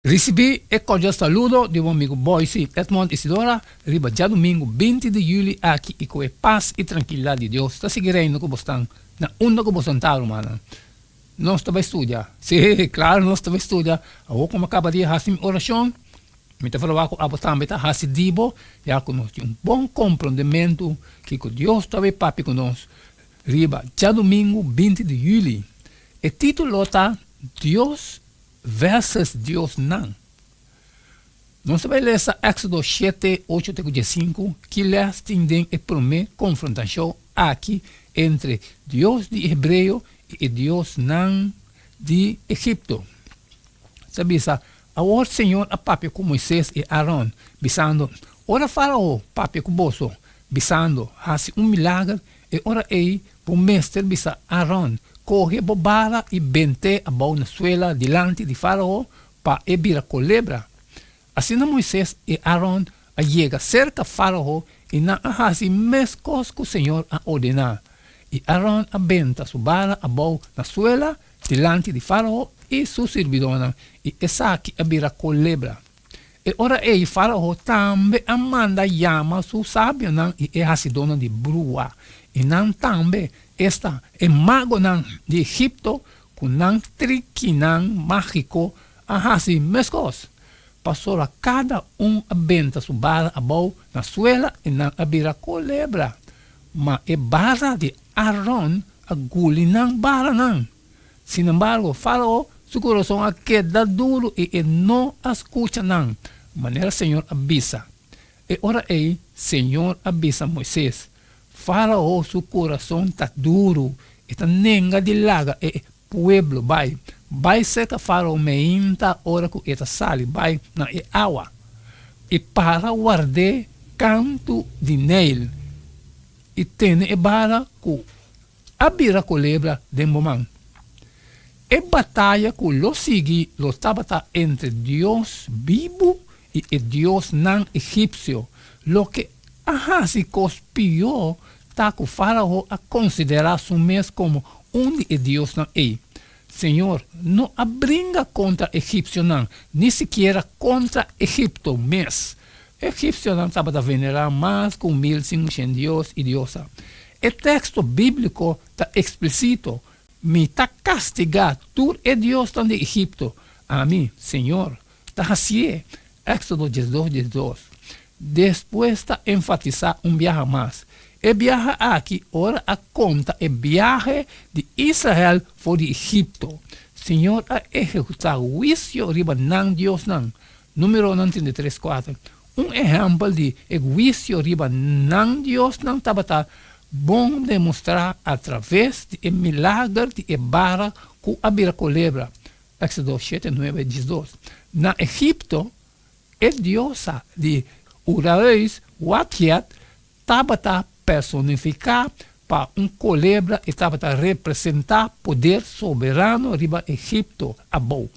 Risibí e kordial saludo di bo amigu Boyce Edmond Isidora riba djadumingu 20 di yüli aki i ku e pas i trankilidat di Dios ta sigui reina ku bosnan na unda ku bosnan ta, rumannan. Nos ta bai studia. Sí, klaro nos ta bai studia. Awor ku mi a kaba di hasi mi orashon, mi ta verwagt ku abo tambe ta hasi di bo, ya ku nos tin un bon komprondementu kiko Dios ta bai papia ku nos riba djadumingu 20 di yüli. E título ta Dios Versus Diosnan. Nos ta bai lesa Éxodo shete, ocho te ku diesinku, ki lès tin den e promé konfrontashon aki entre Dios di hebreo i e diosnan di Egipto. Ta bisa, Awor señor a papia ku Moisés i Aaron, bisando, Ora Fárao papia ku boso, bisando, Hasi un milager, E ora ei bo mester bisa Aaron, Kohe bo bara i bent'é abou na suela dilanti di Fárao pa e bira kolebra. Asina Moises i Aaron a yega serka Fárao i nan a hasi meskos ku señor a ordená. I Aaron a benta su bara abou na suela dilanti di Fárao i su sirbidónan, i esaki a bira kolebra. E ora ei Fárao tambe a manda yama su sabionan i e hasidónan di brua, i nan tambe, esta, e magonan di Egipto ku nan trikinan mágiko a hasi meskos. Pasobra kada un a benta su bara abou na suela i nan a bira kolebra. Ma e bara di Aron a guli nan baranan. Sinembargo, Fárao su kurason a keda duru i e no a skucha nan, manera señor a bisa. E ora ei señor a bisa Moises, Fárao su kurason ta duru, e ta nenga di laga e pueblo bai. Bai serka Fárao meinta ora ku e ta sali bai na e awa, i para ward'é kantu di Neil, i tene e bara ku a bira kolebra den bo man. E bataya ku lo sigui lo tabata entre Dios bibu i e diosnan egipsio. Loke a hasi kos pió ta ku Fárao a konsiderá su mes komo un di e diosnan ei. Señor no a bringa kontra egipsionan, ni sikiera kontra Egipto mes. Egipsionan tabata venerá mas ku 1500 dios i diosa. E teksto bíbliko ta eksplísito, Mi ta kastigá tur e diosnan di Egipto, ami, señor, ta hasié. Éksodo 12, 12. Despues ta enfatisá un biaha mas. E biaha aki ora a konta e biahe di Israel for di Egipto. Señor a ehekutá huisio riba nan diosnan. Numeronan 33, 4. Un ehèmpel di e huisio riba nan diosnan tabata bon demostrá atraves di e milager di e bara ku a bira kolebra, Éksodo 7, 9, 12. Na Egipto, e diosa di Uraeus, Wadjet, tabata personifiká pa un kolebra i tabata representá poder soberano riba Egipto abou.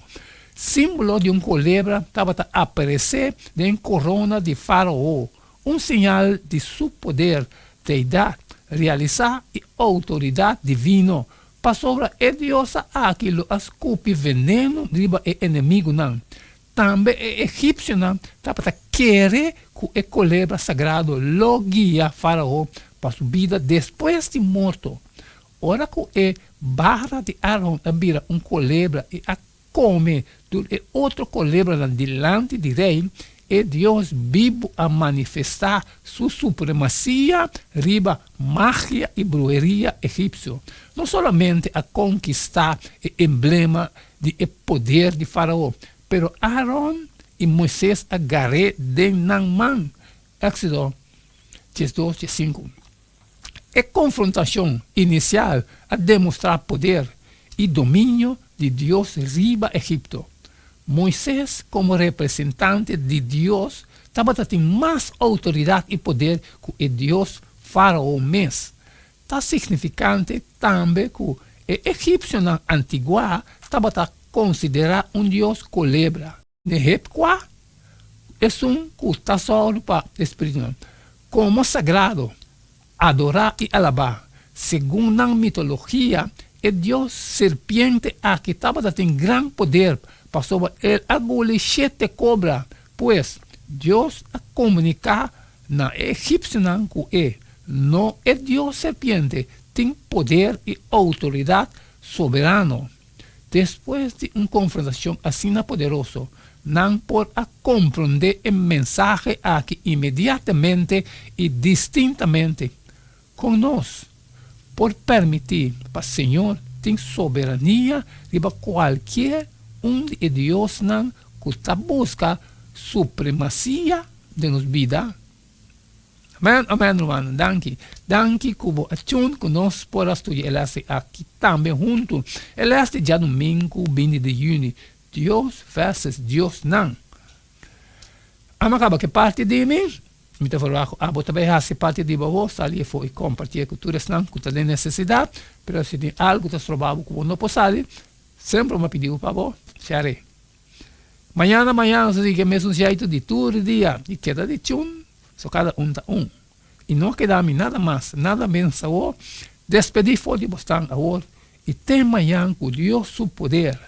Símbolo di un kolebra tabata aparesé den korona di Fárao, un señal di su poder, deidat realisá i outoridat divino, pasobra e diosa aki lo a skupi veneno riba e enemigunan. Tambe e egipsionan tabata kere ku e kolebra sagrado lo guia Fárao pa su bida despues di morto. Ora ku e bara di Aron a bira un kolebra i a kome tur e otro kolebranan dilanti di rei, e Dios bibu a manifestá su supremasia riba magia i bruheria egipsio. No solamente a konkistá e emblema di e poder di Fárao, pero Aaron i Moises a gar'é den nan man. Éksodo 12, 5. E konfrontashon inisial a demostrá poder i dominio di Dios riba Egipto. Moises, komo representante di Dios, tabata tin mas outoridat i poder ku e dios Fárao mes. Ta signifikante tambe ku e egipsionan antiguá tabata konsiderá un dios kolebra. Nehebkwa, esun ku ta sòru pa e spiritunan, komo sagrado, adorá i alabá. Segun nan mitologia, e dios serpiente aki tabata tin gran poder. Pasobra el a guli shete kobra. Pues, Dios a komuniká na e egipsionan ku e, no e dios serpiente, tin poder i outoridat soberano. Despues di un konfrontashon asina poderoso, nan por a komprondé e mensahe aki inmediatamente i distintamente. Kon nos por permití pa Señor tin soberania riba kualkier un di e diosnan ku ta buska supremasia den nos bida? Amen, amen rumannan, danki. Danki ku bo a tune ku nos por a studia e les aki tambe huntu. E les di djadumingu binti di yüni, Dios versus diosnan. Amo a kaba ku e parti di mi. Mi ta verwagt ku abo ta bai hasi parti di bo awor, sali afó i kompartié ku tur esnan ku ta den nesesidat. Pero si tin algu ta stroba bo ku bo no por sali, semper mi a pidi bo pa bo share. Mañana mañana nos ta sigui e mesun jeitu di tur dia i keda di chun, so kada un ta un. I no a keda mi nada mas, nada menos awor. Despedí for di bosnan awor i te mañan ku Dios su poder.